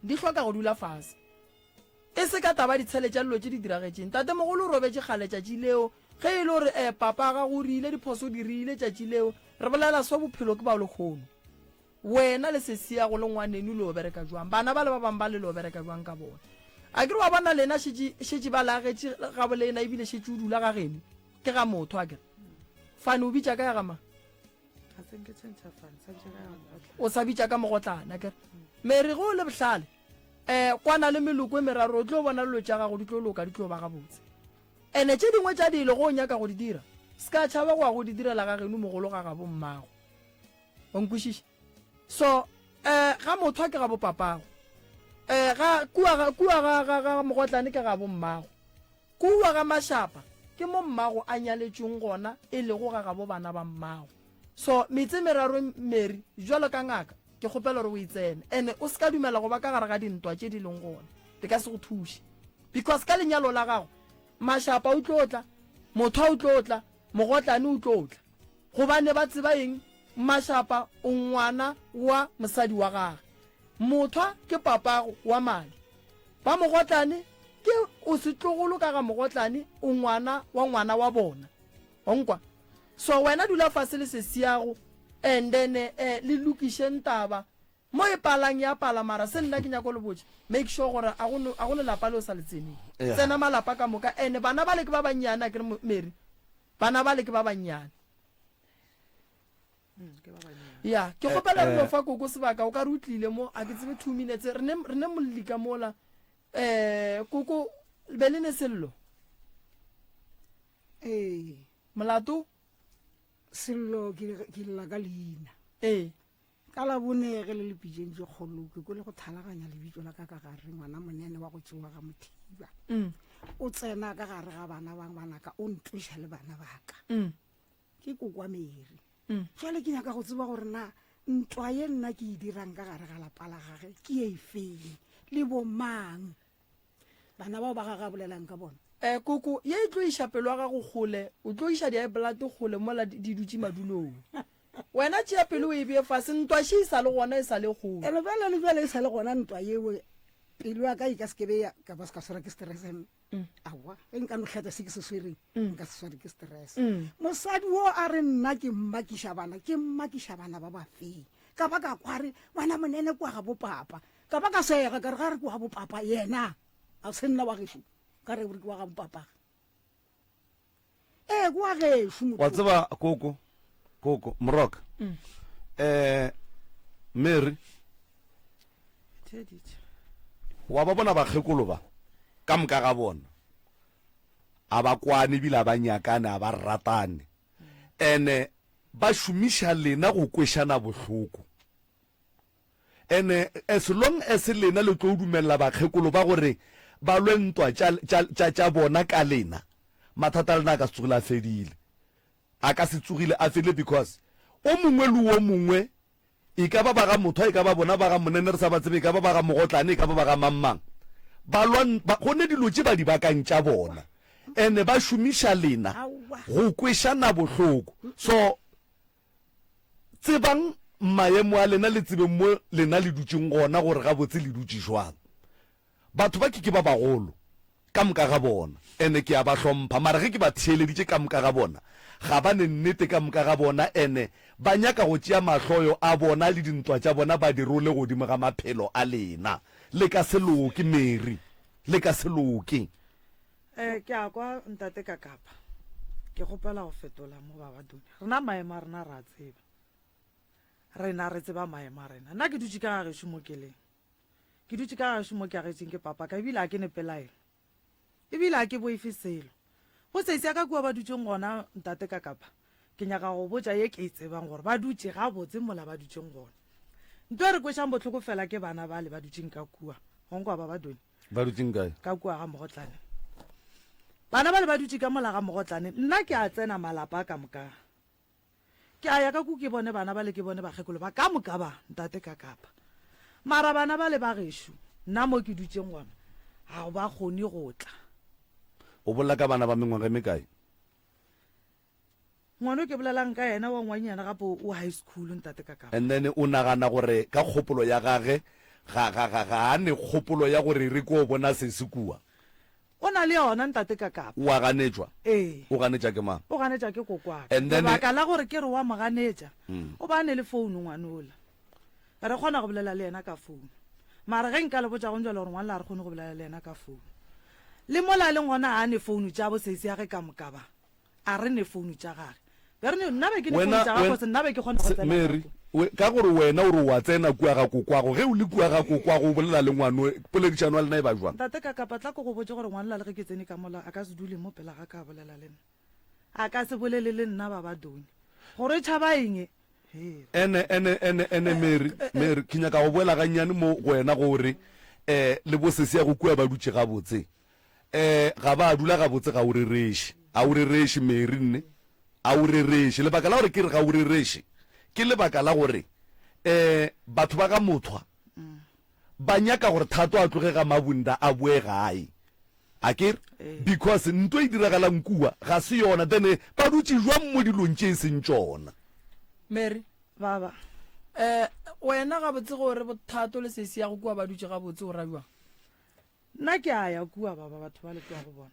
di hloka go dula fase. E se ka taba ditshele tša dilo tše di diragetšeng. Tatemogolo o robetše kgale tšatši leo. Ge e le gore eh, papa gago o rile diphoso o dirile tšatši leo. Re bolela so bophelo ke bao lekgono. Wena le sesiago le ngwaneno le yo bereka jwang? Bana bale ba bang bale le yo bereka jwang ka bona? Akere wa bona lena šetše šetše ba le agetše gabo lena ebile šetše o dula ga geno. Ke ga motho akere. Fane o bitša ka ya ga mang? O sa bitša ka mogotlana akere. Mary ge o le bohlale um kwana le meloko e meraro o tlo bona dilo tša gago di tlo loka di tlo ba gabotse ene tše dingwe tša dilo go o nyaka go di dira se ka tšhaba go ya go di direla ga geno mogolo ga gabo mmago wa nkwešiša so um ga motho a ke ga bo papago um ga kua ga kua ga ga ga mogotlane ke ga bo mmago Kua ga Mashapa ke mo mmago a nyaletšweng gona e lego ga gabo bana ba mmago. So metse e meraro Mary bjalo ka ngaka ke kgopela gore o e tsene ene o se ka dumela go ba ka gare ga dintwa tše di leng gona di ka se go thuše because ka lenyalo la gago Mashapa o tlo tla, Mothwa o tlo tla, Mogotlane o tlo tla gobane ba tseba eng Mashapa o ngwana wa mosadi wa gage Mothwa ke papago wa madi. Ba Mogotlane ke o setlogolo ka ga Mogotlane o ngwana wa ngwana wa bona. Wa nkwa? So wena dula fase le sesiago and then eh, le lokišeng taba. Mo e palang ya pala mara se nna ke nyako le botša make sure gore a go no a go lelapa le o sa le tseneng. Yeah. Tsena malapa ka moka and bana bale ke ba bannyane akere Mary. Bana bale ke ba bannyane. Ya, ke kgopela re no fa koko sebaka, o ka re o tlile mo, a ke tsebe 2 minutes, re ne re ne molli ka mola. Eh, koko be le ne sello. Ee. Molato? Sello ke ke lla ka leina. Ee. Ka Labone ge le le pitšeng tše kgolo, ke kwele go thalaganya lebitso la ka ka gare, ngwana monene wa go tšewa ga Mothiba. O tsena ka gare ga bana ba ngwanaka, o ntweša le bana ba ka. Ke kokwa Mary. Jwale ke nyaka go tseba gore na ntwa ye nna ke e dirang ka gare ga lapa la gage ke ye efeng, le bomang. Bana bao ba gage a bolelang ka bona. Eh, koko, ye e tlo iša pelo ya gago kgole, o tlo iša di-high blood kgole mola di, di dutše madulong. Wena tšea pelo o e bee fase, ntwa še e sa le gona, e sa le kgole. Ene bjale le bjale e sa le gona ntwa yeo, pelo ya ka e ka se ke be ya, ka ba se ka swarwa ke stress. Aowa, ge nka no hlatša se ke se swereng, nka se swarwe ke stress. Mosadi wo a re nna ke mmakiša bana, ke mmakiša bana ba ba feng? Ka ba ka kwa re, ngwana monene kwa ga bopapa. Ka ba ka sega ka re ga re ke wa bopapa yena a se nna wa gešo ka re ke wa ga bopapa ee ke wa gešo wa tseba koko koko moroka mm. eh Mary wa ba bona bakgekolo ba ka moka ga bona a ba kwane ebile a ba nyakane a ba ratane ene ba šomiša lena go kwešana bohloko Ene as long as lena le tlo dumelela bakgekolo ba gore ba lwe ntwa tša, tša, tša, tša bona ka lena, mathata a lena a ka se tsogile a fedile. A ka se tsogile a fedile because o mongwe le o mongwe, e ka ba ba ga Mothwa, e ka ba bona ba ga Monene re sa ba tsebe, e ka ba ba ga Mogotlane, e ka ba ba ga mang mang, ba lwa, ba, go ne dilo tše ba di bakang tša bona. Ene ba šomiša lena go kwešana bohloko. So Tsebang maemo a lena, le tsebeng mo lena le dutšeng gona gore gabotse le dutše jwang. Batho ba ke ke ba bagolo ka moka ga bona, ene ke a ba hlompha, mara ge ke ba theeleditše ka moka ga bona, ga ba ne nnete ka moka ga bona, ene ba nyaka go tšea mahloyo a bona le dintwa tša bona ba di role godimo ga maphelo a lena. Le ka se loke, Mary. Le ka se loke. Eh, ke a kwa ntate Kakapa. Ke kgopela go fetola mo ba baduni. Rena maemo a rena re a tseba. Rena re tseba maemo a rena. Nna ke dutše ka ga gešo mo ke leng. Ke dutše ka ga gešo mo ke agetšeng ke papa ka ebile a ke ne pelaelo. Ebile a ke boife selo. Bo sesi ya ka kua ba dutšeng gona ntate Kakapa. Ke nyaka go botša ye ke e tsebang gore ba dutše gabotse mola ba dutšeng gona. Nto e re kwešang bohloko fela ke bana bale ba dutšeng ka kua. Gonkwa ba baduni. Ba dutšeng kae? Ka kua ga Mogotlane. Bana bale ba dutše ka mola ga Mogotlane. Nna ke a tsena malapa a ka moka. Ke a ya ka ku ke bone bana bale ke bone bakgekolo ba ka moka ba, ntate ka kapa. Mara bana bale ba gešo, nna mo ke dutšeng gona, ga ba kgone go tla. O bolela ka bana ba mengwaga e mekae? Ngwana o ke bolelang ka yena wa ngwanyana gape o high school ntate ka And then o nagana gore ka kgopolo ya gage ga ga ga ga a ne kgopolo ya gore re ko bona sesi kua. O na le yona ntate ka kapa. O a ganetšwa? Ee. O ganetša ke mang? O ganetša ke kokwaka. And then Lebaka la gore ke re wa mo ganetša, o ba a ne le phone ngwanola. Re kgona go bolela le yena ka phone. Mara ge nka le botša gong jwale gore ngwanla ga re kgone go bolela le yena ka phone. Le mola a leng gona ga a ne phone tša bo sesi ya ge ka moka ba. A re ne founu tša gage. Be re ne, nna be ke ne founu tša gage, cause nna be ke kgona go tsena Mary, we, ka gore wena o re o a tsena kua ga kokwago, ge o le kua ga kokwago o bolela le ngwano, poledišano ya lena e ba jwang? Ntate Kakapa, tla ke go botše gore ngwanela le ge ke tsene ka mola, a ka se dule mo pela ga ka a bolela le nna. A ka se bolele le nna baba Doni. Gore e tšhaba eng? Hee. Ene, ene, ene, ene, Mary, Mary, ke nyaka go boela gannyane mo go wena gore, eh, le bo sesi ya go kua ba dutše gabotse. Eh, ga ba dula gabotse, ga o rereše. A o rereše, Mary, nne? A o rereše. Lebaka la gore ke re ga o rereše, ke lebaka la gore, eh, batho ba ga Mothwa ba nyaka gore Thato a tloge ga Mabunda a boe gae. A ke re? Because nto e diragalang kua ga se yona, then ba dutše jwang mo dilong tše e seng tšona? Mary, Baba. Eh, wena gabotse gore boThato le sesi ya go kua ba dutše gabotse o ra bjang? Nna ke a ya kua baba batho ba le kua go bona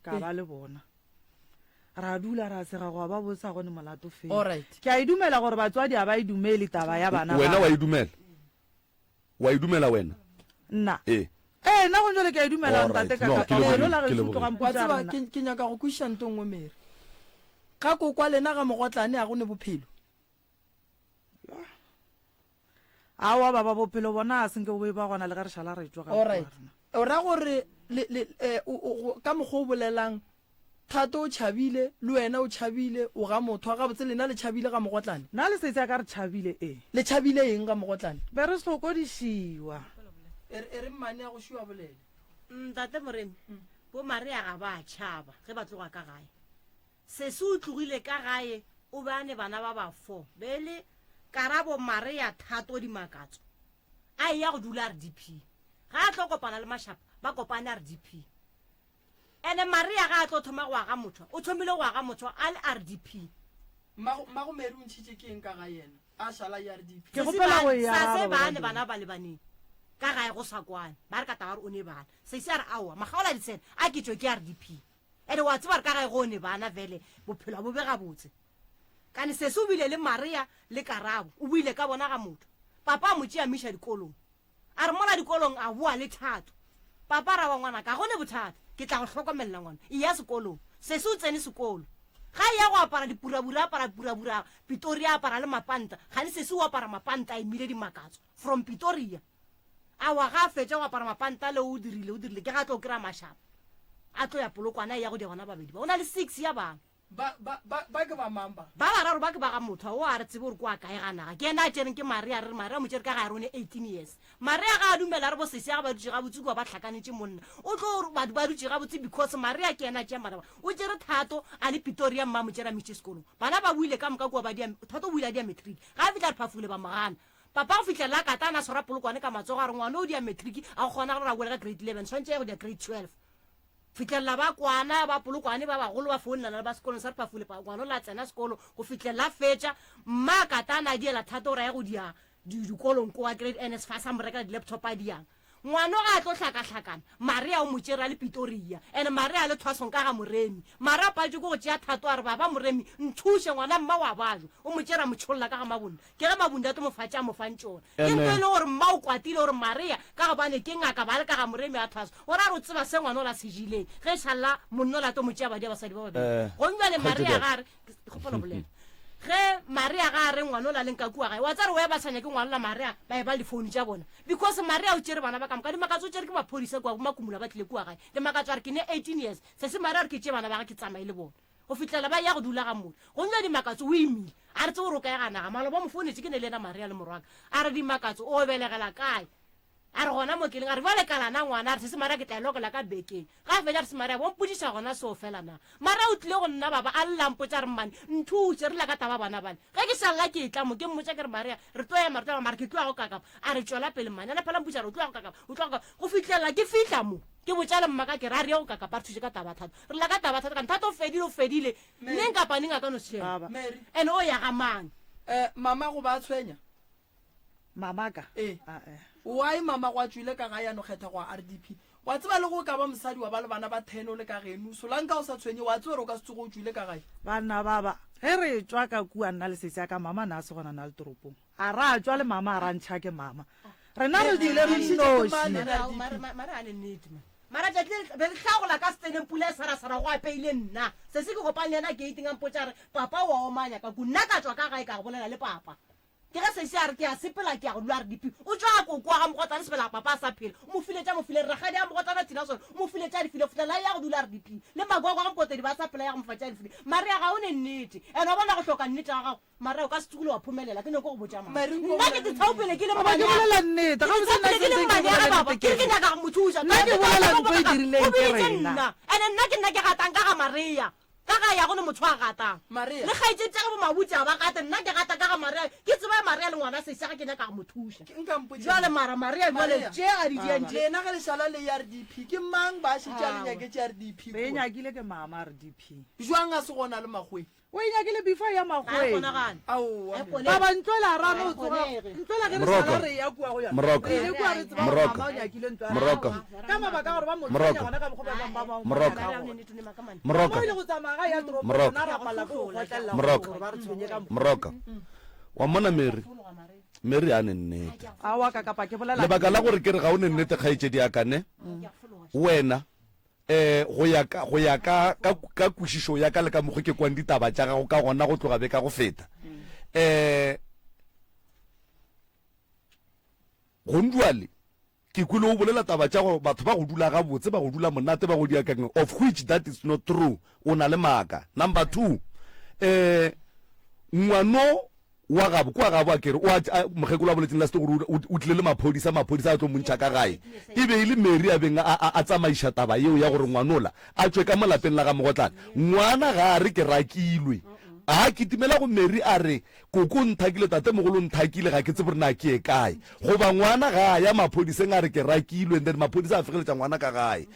ka ba le bona ra dula ra sega go ba botsa gone molato fela Alright. ke a e dumela gore batswadi a ba e dumele taba ya bana Wena wa e dumela? Wa e dumela wena? Nna Ee. Ee, nna gong jwale ke a e dumela Alright. ntate ka No, ke kapa lebogile, lelo la ke gešo lebogile. tlogang Wa putsa tseba rena. ke, ke nyaka go kwešiša nto nngwe Mary. Ga kokwa lena ga mogotlane a go ne bophelo. Aowa baba bophelo bona a senke bo be ba gona le ge re šala re tšwa ga Alright. O ra gore le, le, eh, o, o, go, ka mokgwa o bolelang. Thato o tšhabile, le wena o tšhabile, o ga Mothwa. Gabotse lena le tšhabile ga Mogotlane? Nna le sesi a ka re tšhabile, ee. Le tšhabile eng ga Mogotlane? Be re sokodišiwa. E re, e re mmane a go šiwa bolele. Ntate Moremi, bo Maria ga ba tšhaba ge ba tloga ka gae. Sesi o tlogile ka gae o be a ne bana ba ba fo. Be e le Karabo, Maria, Thato, Dimakatso. A eya go dula RDP. Ga a tlo kopana le Mashapa, ba kopane RDP. Ene Maria ga a tlo thoma go aga motho, o thomile go aga motho a le RDP. Mmago, mmago Mary o ntšhitše ke eng ka ga yena? A šala e RDP. Ke kgopela go e Sa se araba, ba ne Brother. bana ba lebaneng ka gae go sa kwane ba re ka taba gore o ne bana. Sesi a re aowa makgaola ditshele a ke tšwe ke RDP. Ene wa tseba gore ka gae go ne bana vele bophelo a bo be gabotse. Kane sesi o bile le Maria le Karabo o buile ka bona ga motho. Papa a mo tšea a mo iša dikolong. A re mola dikolong a boa le Thato. Papa ra wa ngwanaka, ga go ne bothata, ke tla go hlokomelela ngwana. Eya sekolong. Sesi o tsene sekolo. Ga eya go apara dipurabura, a apara purabura Pitoria, a apara le mapanta. Kgane sesi o apara mapanta a imile dimakatso from Pitoria. Awa ga a fetša go apara mapanta le o dirile, o dirile, ke ga a tlo kry-a mašapa. A tlo ya Polokwane a eya go dia bana babedi ba. O na le six ya bana. Ba, ba, ba, ba ke ba mang ba? Ba bararo ba ke ba ga motho o a re tsebe gore kwa kae ga naga. Ke yena a tšereng ke Maria, re re Maria o mo tšere ka ga a re o ne 18 years. Maria ga a dumela a re bo sesi ya ga ba dutše gabotse kua ba hlakanetše monna. O tlo ba, ba dutše gabotse because Maria ke yena a tšeang bana ba. O tšere Thato a le Pitoria mma a mo tšere a mo išitše sekolong. Bana ba boile ka moka kua ba dia, Thato o boile a dia matric. Ga a fihla a re phafogile ba mo gana. Papa go fihla la kata a na swara polokwane ka matsogo a re ngwana o dia matric a go kgonagale gore a boele ka grade 11 swantše a ye go dia grade 12. Fihlelela ba kwana, ba Polokwane ba bagolo ba founelana le ba sekolong sa Rephafule, pa ngwana o la tsena sekolo go fihlelela a fetša. Mma a katana a diela thata gore a ye go dia di dikolong kowa grade NSFAS a mo rekela di-laptop a diang. Ngwano ga a tlo hlakahlakana, Maria o mo tšere a le Pitoria and Maria a le thwasong ka ga Moremi. Maria a paletšwe ke go tšea thato a re baba Moremi nthuše ngwana mma wa bajwa. O mo tšere a mo tšholla ka ga Mabunda. Ke ge Mabunda a tlo mo fa tše a mo fang tšona. Ke nto e le gore mma o kwatile gore Maria ka gobane ke ngaka ba le ka ga Moremi a thwasa. O ra re o tseba se ngwana ola se jileng ge e šalla monna ola a tlo mo tšea badia basadi ba babedi. Gomme bjale Maria ga a re, ke kgopela go bolela. Ge Maria ga a re ngwana ola a leng ka kua gae, wa tseba re why ba sa nyake ngwana ola Maria ba e ba le difounu tša bona? Because Maria o tšere bana ba ka moka. Dimakatso o tšere ke maphodisa kua bo Makumula ba tlile kua gae. Dimakatso a re ke ne 18 years. Sesi Maria o re ke tšee bana ba gage ke tsamaye le bona. Go fihlela ba eya go dula ga Modi. Gomme bjale Dimakatso o imile. A re tsebe gore o kae ga naga. Maloba o mo founetše, ke ne le yena Maria le morwaka. A re, Dimakatso, o belegela kae? A re, Gona mo ke leng. A re, Bjale kala na ngwana? A re, Sesi Maria, ke tla e lokela ka bekeng. Ge a fetša a re, Sesi Maria, bo mpotšiša gona seo fela na? Maria o tlile go nna baba, a lla a mpotša a re, Mmane, nthuše, re lla ka taba bana bale. Ge ke sa lla ke etla mo, ke mmotša ke re, Maria, re tlo ema, re tlo ema, mara ke tlo ya go kakapa. A re, Tšwela pele, mmane. A na phela a mpotša a re, O tlo ya go kakapa, o tlo ya go kakapa. Go fihlela ke fihla mo. Ke botša le mma ka ke re a re ye go kakapa re thuše ka taba Thato. Re lla ka taba Thato kane Thato o fedile o fedile neng kapa neng a ka no šela. Mary. And o ya ga mang? Eh mama go ba tshwenya? Mama ka? Ee. Ah eh. Why mama go a tšwile ka gae a no kgetha go ya RDP? Wa tseba le go ka ba mosadi wa ba le bana ba ten o le ka geno solanka o sa tshwenye wa tseba gore o ka se tsoge o tšwile ka gae. Banna ba ba ge re tšwa ka kua nna le sesi ya ka mama na se gona na le toropong. A ra tšwa le mama, a ra ntšha ke mama. Rena re dule re nnoši. Mara a ne nnete man. Mara tšatši le be re hlagola ka setseneng pula e sarasara go apeile nna. Sesi ke kopane le yena gating a mpotša a re papa o a omanya ka ku. Nna ka tšwa ka gae ka go bolela le papa. Ke ge sesi a re ke a sepela ke ya go dula RDP. O tšwa ga koko wa ga Mogotlane Sebela papa a sa phela. O mo file tša mo file rakgadi ya Mogotlane Tina Sole o mo file tša di file go fihla la ya go dula RDP. Le magogo a ga Mpotedi ba sa phela ya go mo fa tša di file. Maria ga o ne nnete. And wa bona go hloka nnete ga gago. Mara o ka se tsogile wa phomelela, ke nyoko go botša mang. Mary, Nna ke te thaopele ke le Goba ke mmane bolela nnete, Ke gabotse nna thaopele ke le sentse ke mmane ya bolela ga baba, nnete ke re ke ke nyaka go mo thuša. Nna ke bolela ntho e dirileng O ke biditše rena. nna. Ene nna ke nna ke gatang ka ga Maria. Ka ga ya go ne motho a gatang. Maria. Le kgaetšedi tša ge bo Mabutse a ba gate, nna ke gata ka ga Maria. Ke tseba Maria le ngwana sesi ga ke nyaka go mo thuša. Ke nka mpotše. Jwale mara Maria jwale Maria. tše a di diang tše. Lena ge le šala le RDP, ke mang ba šetše a le Aowa. nyaketše RDP Be e kua? nyakile ke mama RDP. Jwang a se gona le Makgweng? O e nyakile before ya Ga e makgweng. kgonagale. Aowa. Ga e kgonege. Baba ntlo la ra no Ga e tsoga. kgonege. Ntlo la ge re Moroka. sala re ya kua go yona. Moroka. Re ile kua re tseba gore Moroka. mama o nyakile ntlo ya Moroka. gagwe. Ka mabaka a gore ba mo Moroka. tshwenya gona ka mokgwa ba bang ba ba Moroka. ka gona. Moroka. Mama o ile go tsamaya ga ya toropong Moroka. rena ra palela ke go kgotlelela Moroka. gore ba re tshwenye ka mokgwa. Moroka. Wa mmona Mary? Mary a ne nnete. Aowa ka kapa ke bolela Lebaka la gore ke re ga o ne nnete kgaetšedi ya ka ne? Wena Eh, go ya ka, go ya ka, ka, ka kwešišo ya ka le ka mokgo ke kwang ditaba tša gago ka gona go tloga be ka go feta. Eh, gonjwale. Ke kwele o bolela taba tša go batho ba go dula gabotse, ba go dula monate, ba go dia kang, of which that is not true. O na le maaka. Number 2, eh, ngwano wa gabo, kua gabo a kere, o a, a, mokgekolo a boletseng last gore o, o tlile le maphodisa, maphodisa a tlo mo ntšha ka gae. E be e le Mary a beng a, a, a tsamaiša taba yeo ya gore ngwanola a tšwe ka mo lapeng la ga Mogotlane. Ngwana ga a re ke rakilwe. A kitimela go Mary a re, Koko o nthakile, tatemogolo o nthakile, ga ke tsebe gore na ke ye kae. Goba ngwana ga a ya maphodiseng a re ke rakilwe, and then maphodisa a fegeletša ngwana ka gae.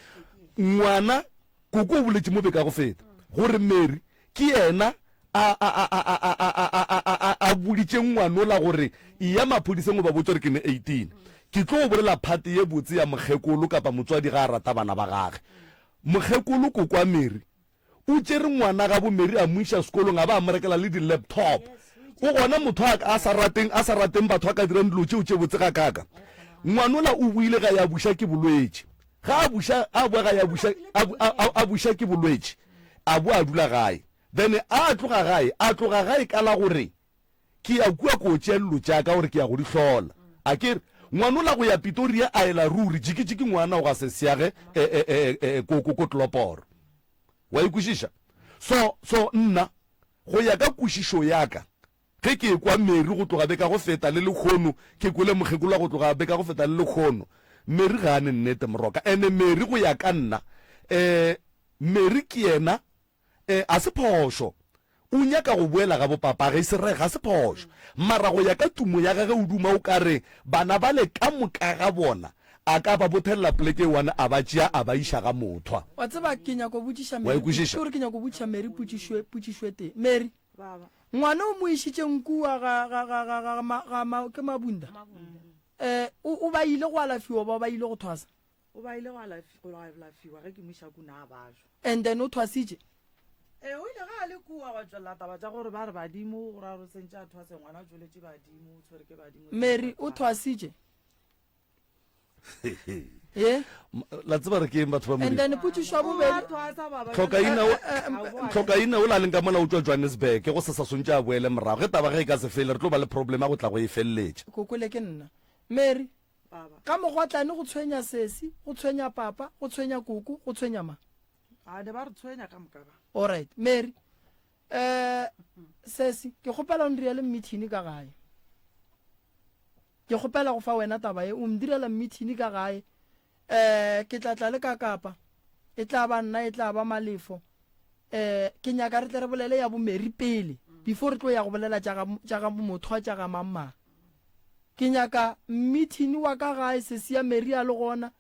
Ngwana, koko o boletše mo beka go feta, gore Mary ke yena a, a, a, a, a, a, a, a, a, a, a, a boditše ngwanola gore eya maphodiseng o ba botše gore ke ne 18. Ke tlo bolela phate ye botse ya mokgekolo kapa motswadi ga a rata bana ba gage. Mokgekolo kokwa Mary O tšere ngwana gabo Mary a mo iša sekolong a ba a mo rekela le di-laptop. O gona motho a, a sa rateng, a sa rateng batho a ka dirang dilo tšeo tše botse gakaaka. Ngwanola o boile gae a buša ke bolwetši. Ga a buša, a boa gae a buša, a, a, a, a buša ke bolwetši. A boa a dula gae. Then a tloga gae, a tloga gae ka la gore ke ya kua ko tšea dilo tša ka gore ke ya go di hlola. A ke re, ngwanola go ya Pitoria a ela ruri, jikijiki ngwana o ga se seage e, e, e, e, ko, ko, ko tloporo. Wa e kwešiša? So, so nna, go ya ka kwešišo ya ka, ge ke ekwa Mary go tloga beka go feta le lekgono, ke kwele mokgekolo go tloga beka go feta le lekgono, Mary ga a ne nnete, moroka. Ene Mary, go ya ka nna, eh, Mary ke yena E, a se phošo. O nyaka go boela ga bopapage, e se re ga se phošo. Mara go ya ka tumo ya gage o duma o ka re bana bale ka moka ga bona a ka ba bothelela poleke e one a ba tšea a ba iša ga mothwa. Wa tseba, ke nyako botšiša Wa Mary, e kwešiša? ke gore ke nyako botšiša Mary potšišo, potšišo e tee. Mary, Baba. ngwana o mo išitšeng kua ga, ga, ga, ga, ga, ga, ga, ma, ke Mabunda? Eh, o, o ba ile go alafiwa ba ba ile go thwasa? O ba ile go alafi, go alafiwa ge ke mo iša kuna a bajwa. And then o thwasitše? Ee, o ile ge a le kua gwa tšwelela taba tša gore ba re badimo, go ra gore o sentše a thwase ngwana o tšweletše badimo, o tshwere ke badimo. Mary, o thwasitše? Ye? La tseba re ke eng batho ba And Modimo? then potšišo ya bobedi. Thwasa baba. Tlhokaina o Eh, eh, eh, Tlhokaina o la leng ka mola o tšwa Johannesburg go se sa swantše a boele morago. Ge taba ge e ka se fele re tlo ba le problem ya go tla go e feleletša. Kokole ke nna. Mary, Baba. Ka mogotlane go tshwenya sesi, go tshwenya papa, go tshwenya koko, go tshwenya mang? A ne ba re tshwenya ka moka ba. Alright, Mary. Eh, sesi, ke kgopela o ndirele mmithini ka gae. Ke kgopela go fa wena taba ye, o ndirela mmithini ka gae. Eh, ke tla tla le ka kapa. E tla ba nna, e tla ba Malefo. Eh, ke nyaka re tle re bolele ya bo Mary pele, before re tlo ya go bolela tša ga, tša ga Mothwa, tša ga mang mang. Ke nyaka mmithini wa ka gae, sesi ya Mary a le gona,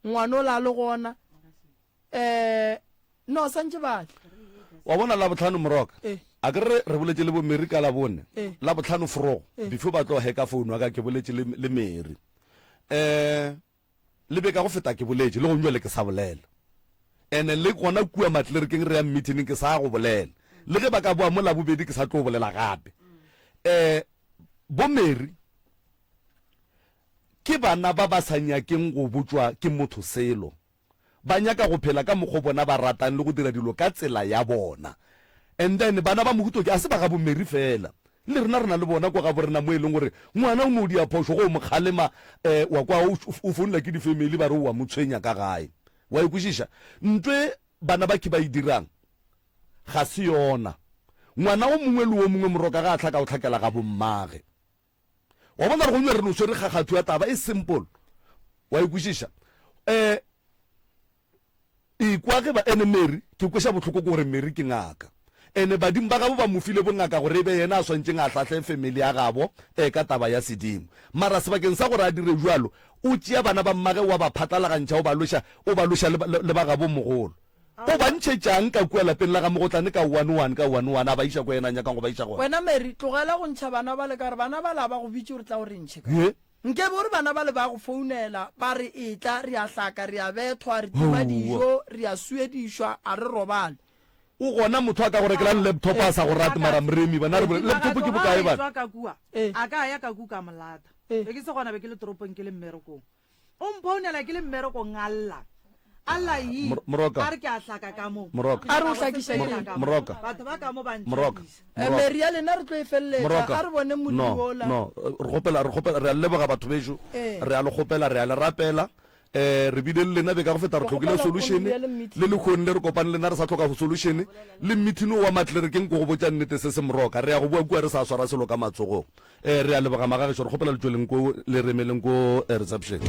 ngwanola a le gona. Eh, no, santše ba tle. Wa bona Labohlano Moroka? Eh. A ke re re boletše le bo Mary ka Labone. Eh. Labohlano forogo, Eh. before ba tlo hacka phone wa ka ke boletše le, le Mary. Eh, le be ka go feta ke boletše, le gong bjale ke sa bolela. Ene le gona kua matlerekeng re ya meeting ke sa go bolela. Le ge ba ka boa mo Labobedi ke sa tlo bolela gape. Eh, bo Mary ke bana ba ba sa nyakeng go botšwa ke motho selo. Ba nyaka go phela ka mokgo bona ba ratang le go dira dilo ka tsela ya bona. And then bana ba mohuto ke a se ba gabo Mary fela. Le rena re na le bona kwa gabo rena mo e leng gore ngwana o no dia phošo go o mo kgalema eh wa kwa o o founela ke di family ba re o wa mo tshwenya ka gae. Wa e kwešiša? Ntwe bana ba ke ba e dirang ga se yona. Ngwana o mongwe le o mongwe moroka ga a hlaka o hlakela ga bommage. Wa bona re gonywa re no swere kgakgathu ya taba e simple. Wa e kwešiša? Eh ekwa ge ba ene Mary ke kweša bohloko ke gore Mary ke ngaka. Ene badimo ba gabo ba mo file bongaka gore e be yena a swantšeng a hlahle family ya gabo eh ka taba ya sedimo. Mara sebakeng sa gore a dire bjalo o tšea bana ba mmage wa ba phatlalagantšha o ba lweša o ba lweša le, le, le ba gabo mogolo. O ba ntšhetšang ka kua lapeng la ga Mogotlane ka one one ka one one a ba iša ko yena a nyakang go ba iša gona? Wena Mary, tlogela go ntšha bana bale ka gore bana bale a ba go bitše gore tla o re ntšhe ka. Ye. Nkebe o re bana bale ba go founela ba re etla re a hlaka, re a bethwa, re tima dijo, re a suedišwa, a re robale. O gona motho a ka go rekelang laptop a sa go rate mara Mremi bana re bole laptop ke bokae Ga a bana? etšwa ka kua, Eh. a ka ya ka kua ka mo lata. Eh. Be ke se gona be ke le toropong ke le mmerekong. O mphounela ke le mmerekong a lla. A lla Mor- Moroka. A re ke a hlaka ka mo. Moroka. A re o hlakiša Mor- eng? Moroka. Batho ba ka mo ba Moroka. ntšhabiša. Eh, Mary ya lena re tlo e feleletša. Moroka. A re bone No, modimo ola. no. Re kgopela, re kgopela, re a le leboga batho bešo. Eh. Re a le kgopela, re a le rapela. Eh, re bile le lena beka go feta re Re hlokile kgopela solution. o bea le meeting. Le lehono le re kopane le lena re sa hloka solution. Le meeting o wa matlerekeng ko go botša nnete se se moroka. Re ya go boa kua re sa swara selo ka matsogong. Eh, re a leboga magagešo, re kgopela le tšweleng ko le re emeleng ko eh, reception.